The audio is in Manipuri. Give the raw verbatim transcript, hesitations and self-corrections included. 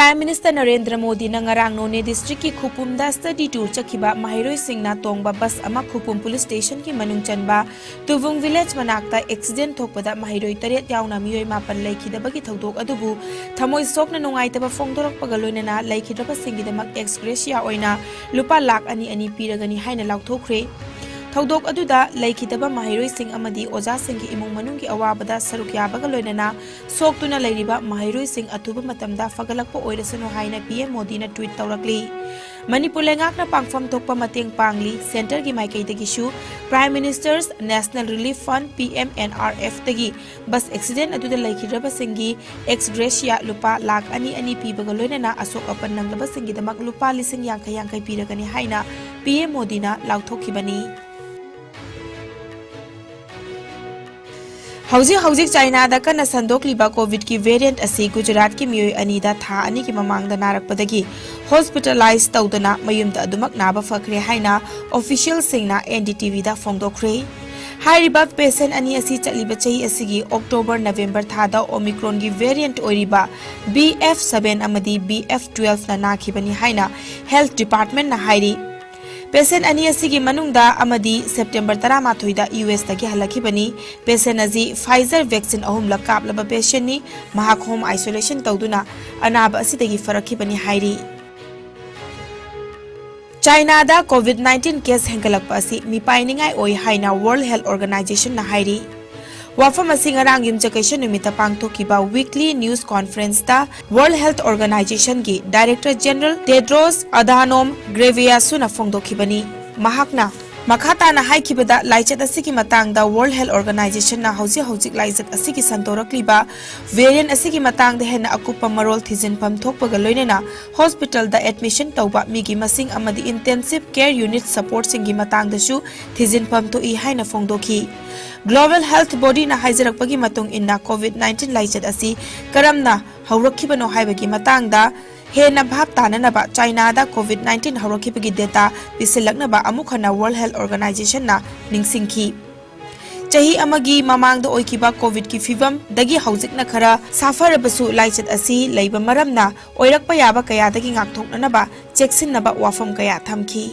Prime Minister ꯅꯔꯦꯟꯗ꯭ꯔ ꯃꯣꯗꯤꯅ ꯉꯔꯥꯡ ꯅꯣꯅꯦ districtꯀꯤ ꯈꯨꯄꯨꯝꯗ study tour ꯆꯠꯈꯤꯕ ꯃꯍꯩꯔꯣꯏꯁꯤꯡꯅ ꯇꯣꯡꯕ bus ꯑꯃ ꯈꯨꯄꯨꯝ police stationꯒꯤ ꯃꯅꯨꯡ ꯆꯟꯕ ꯇꯨꯕꯨꯡ village ꯃꯅꯥꯛꯇ accident ꯊꯣꯛꯄꯗ ꯃꯍꯩꯔꯣꯏ ꯇꯔꯦꯠ ꯌꯥꯎꯅ ꯃꯤꯑꯣꯏ ꯃꯥꯄꯟ ꯂꯩꯈꯤꯗꯕꯒꯤ ꯊꯧꯗꯣꯛ ꯑꯗꯨꯕꯨ ꯊꯃꯣꯏ ꯁꯣꯛꯅ ꯅꯨꯡꯉꯥꯏꯇꯕ ꯐꯣꯡꯗꯣꯔꯛꯄꯒ ꯂꯣꯏꯅꯅ ꯂꯩꯈꯤꯗ꯭ꯔꯕꯁꯤꯡꯒꯤꯗꯃꯛ ex gratia ꯑꯣꯏꯅ ꯂꯨꯄꯥ ꯂꯥꯈ ꯑꯅꯤ ꯑꯅꯤ ꯄꯤꯔꯒꯅꯤ ꯍꯥꯏꯅ ꯂꯥꯎꯊꯣꯛꯈ꯭ꯔꯦ꯫ ꯊꯧꯗꯣꯛ ꯑꯗꯨꯗ ꯂꯩꯈꯤꯗꯕ ꯃꯍꯩꯔꯣꯏꯁꯤꯡ ꯑꯃꯗꯤ ꯑꯣꯖꯥꯁꯤꯡꯒꯤ ꯏꯃꯨꯡ ꯃꯅꯨꯡꯒꯤ ꯑꯋꯥꯕꯗ ꯁꯔꯨꯛ ꯌꯥꯕꯒ ꯂꯣꯏꯅꯅ ꯁꯣꯛꯇꯨꯅ ꯂꯩꯔꯤꯕ ꯃꯍꯩꯔꯣꯏꯁꯤꯡ ꯑꯊꯨꯕ ꯃꯇꯝꯗ ꯐꯒꯠꯂꯛꯄ ꯑꯣꯏꯔꯁꯅꯨ ꯍꯥꯏꯅ P M ꯃꯣꯗꯤꯅ tweet ꯇꯧꯔꯛꯂꯤ꯫ ꯃꯅꯤꯄꯨꯔ ꯂꯩꯉꯥꯛꯅ ꯄꯥꯡꯐꯝ ꯊꯣꯛꯄ ꯃꯇꯦꯡ ꯄꯥꯡꯂꯤ꯫ Centreꯒꯤ ꯃꯥꯏꯀꯩꯗꯒꯤꯁꯨ Prime Minister's National Relief Fund, P M N R Fꯇꯒꯤ bus accident ꯑꯗꯨꯗ ꯂꯩꯈꯤꯗ꯭ꯔꯕꯁꯤꯡꯒꯤ ex gratia ꯂꯨꯄꯥ ꯂꯥꯈ ꯑꯅꯤ ꯑꯅꯤ ꯄꯤꯕꯒ ꯂꯣꯏꯅꯅ ꯑꯁꯣꯛ ꯑꯄꯟ ꯅꯪꯂꯕꯁꯤꯡꯒꯤꯗꯃꯛ ꯂꯨꯄꯥ ꯂꯤꯁꯤꯡ ꯌꯥꯡꯈꯩ ꯌꯥꯡꯈꯩ ꯄꯤꯔꯒꯅꯤ ꯍꯥꯏꯅ P M ꯃꯣꯗꯤꯅ ꯂꯥꯎꯊꯣꯛꯈꯤꯕꯅꯤ꯫ ꯍꯧꯖꯤꯛ ꯍꯧꯖꯤꯛ ꯆꯥꯏꯅꯥꯗ ꯀꯟꯅ ꯁꯟꯗꯣꯛꯂꯤꯕ ꯀꯣꯚꯤꯗꯀꯤ variant ꯑꯁꯤ ꯒꯨꯖꯔꯥꯠꯀꯤ ꯃꯤꯑꯣꯏ ꯑꯅꯤꯗ ꯊꯥ ꯑꯅꯤꯒꯤ ꯃꯃꯥꯡꯗ ꯅꯥꯔꯛꯄꯗꯒꯤ hospitalize ꯇꯧꯗꯅ ꯃꯌꯨꯝꯗ ꯑꯗꯨꯃꯛ ꯅꯥꯕ ꯐꯈ꯭ꯔꯦ ꯍꯥꯏꯅ officialꯁꯤꯡꯅ N D T Vꯗ ꯐꯣꯡꯗꯣꯛꯈ꯭ꯔꯦ꯫ ꯍꯥꯏꯔꯤꯕ patient ꯑꯅꯤ ꯑꯁꯤ ꯆꯠꯂꯤꯕ ꯆꯍꯤ ꯑꯁꯤꯒꯤ October November ꯊꯥꯗ Omicronꯒꯤ variant ꯑꯣꯏꯔꯤꯕ B F seven ꯑꯃꯗꯤ B F twelveꯅ ꯅꯥꯈꯤꯕꯅꯤ ꯍꯥꯏꯅ Health Departmentꯅ ꯍꯥꯏꯔꯤ꯫ Patient ꯑꯅꯤ ꯑꯁꯤꯒꯤ ꯃꯅꯨꯡꯗ ꯑꯃꯗꯤ September ꯇꯔꯥꯃꯥꯊꯣꯏꯗ U S ꯇꯒꯤ ꯍꯜꯂꯛꯈꯤꯕꯅꯤ꯫ Patient ꯑꯁꯤ Pfizer vaccine ꯑꯍꯨꯝꯂꯛ ꯀꯥꯞꯂꯕ patientꯅꯤ꯫ ꯃꯍꯥꯛ home isolation ꯇꯧꯗꯨꯅ ꯑꯅꯥꯕ ꯑꯁꯤꯗꯒꯤ ꯐꯔꯛꯈꯤꯕꯅꯤ ꯍꯥꯏꯔꯤ꯫ ꯆꯥꯏꯅꯥꯗ COVID nineteen case ꯍꯦꯟꯒꯠꯂꯛꯄ ꯑꯁꯤ ꯃꯤꯄꯥꯏꯅꯤꯡꯉꯥꯏ ꯑꯣꯏ ꯍꯥꯏꯅ World Health Organizationꯅ ꯍꯥꯏꯔꯤ꯫ ꯋꯥꯐꯝ ꯑꯁꯤ ꯉꯔꯥꯡ ꯌꯨꯝꯖꯀꯩꯁ ꯅꯨꯃꯤꯠꯇ ꯄꯥꯡꯊꯣꯛꯈꯤꯕ weekly news conferenceꯇ World Health Organizationꯒꯤ Director General Tedros Adhanom Ghebreyesusꯅ ꯐꯣꯡꯗꯣꯛꯈꯤꯕꯅꯤ꯫ ꯃꯍꯥꯛꯅ ꯃꯈꯥ ꯇꯥꯅ ꯍꯥꯏꯈꯤꯕꯗ, ꯂꯥꯏꯆꯠ ꯑꯁꯤꯒꯤ ꯃꯇꯥꯡꯗ World Health Organizationꯅ ꯍꯧꯖꯤꯛ ꯍꯧꯖꯤꯛ ꯂꯥꯏꯆꯠ ꯑꯁꯤꯒꯤ ꯁꯟꯗꯣꯔꯛꯂꯤꯕ variant ꯑꯁꯤꯒꯤ ꯃꯇꯥꯡꯗ ꯍꯦꯟꯅ ꯑꯀꯨꯞꯄ ꯃꯔꯣꯜ ꯊꯤꯖꯤꯟꯐꯝ ꯊꯣꯛꯄꯒ ꯂꯣꯏꯅꯅ hospitalꯗ admission ꯇꯧꯕ ꯃꯤꯒꯤ ꯃꯁꯤꯡ ꯑꯃꯗꯤ intensive care unit supportꯁꯤꯡꯒꯤ ꯃꯇꯥꯡꯗꯁꯨ ꯊꯤꯖꯤꯟꯐꯝ ꯊꯣꯛꯏ ꯍꯥꯏꯅ ꯐꯣꯡꯗꯣꯛꯈꯤ꯫ Global Health Bodyꯅ ꯍꯥꯏꯖꯔꯛꯄꯒꯤ ꯃꯇꯨꯡ ꯏꯟꯅ, COVID nineteen ꯂꯥꯏꯆꯠ ꯑꯁꯤ ꯀꯔꯝꯅ ꯍꯧꯔꯛꯈꯤꯕꯅꯣ ꯍꯥꯏꯕꯒꯤ ꯃꯇꯥꯡꯗ ꯍꯦꯟꯅ ꯚꯥꯞ ꯇꯥꯅꯅꯕ ꯆꯥꯏꯅꯥꯗ COVID nineteen ꯍꯧꯔꯛꯈꯤꯕꯒꯤ data ꯄꯤꯁꯤꯜꯂꯛꯅꯕ ꯑꯃꯨꯛ ꯍꯟꯅ World Health Organizationꯅ ꯅꯤꯡꯁꯤꯡꯈꯤ꯫ ꯆꯍꯤ ꯑꯃꯒꯤ ꯃꯃꯥꯡꯗ ꯑꯣꯏꯈꯤꯕ ꯀꯣꯚꯤꯗꯀꯤ ꯐꯤꯚꯝꯗꯒꯤ ꯍꯧꯖꯤꯛꯅ ꯈꯔ ꯁꯥꯐꯔꯕꯁꯨ ꯂꯥꯏꯆꯠ ꯑꯁꯤ ꯂꯩꯕ ꯃꯔꯝꯅ ꯑꯣꯏꯔꯛꯄ ꯌꯥꯕ ꯀꯌꯥꯗꯒꯤ ꯉꯥꯛꯊꯣꯛꯅꯅꯕ ꯆꯦꯛꯁꯤꯟꯅꯕ ꯋꯥꯐꯝ ꯀꯌꯥ ꯊꯝꯈꯤ꯫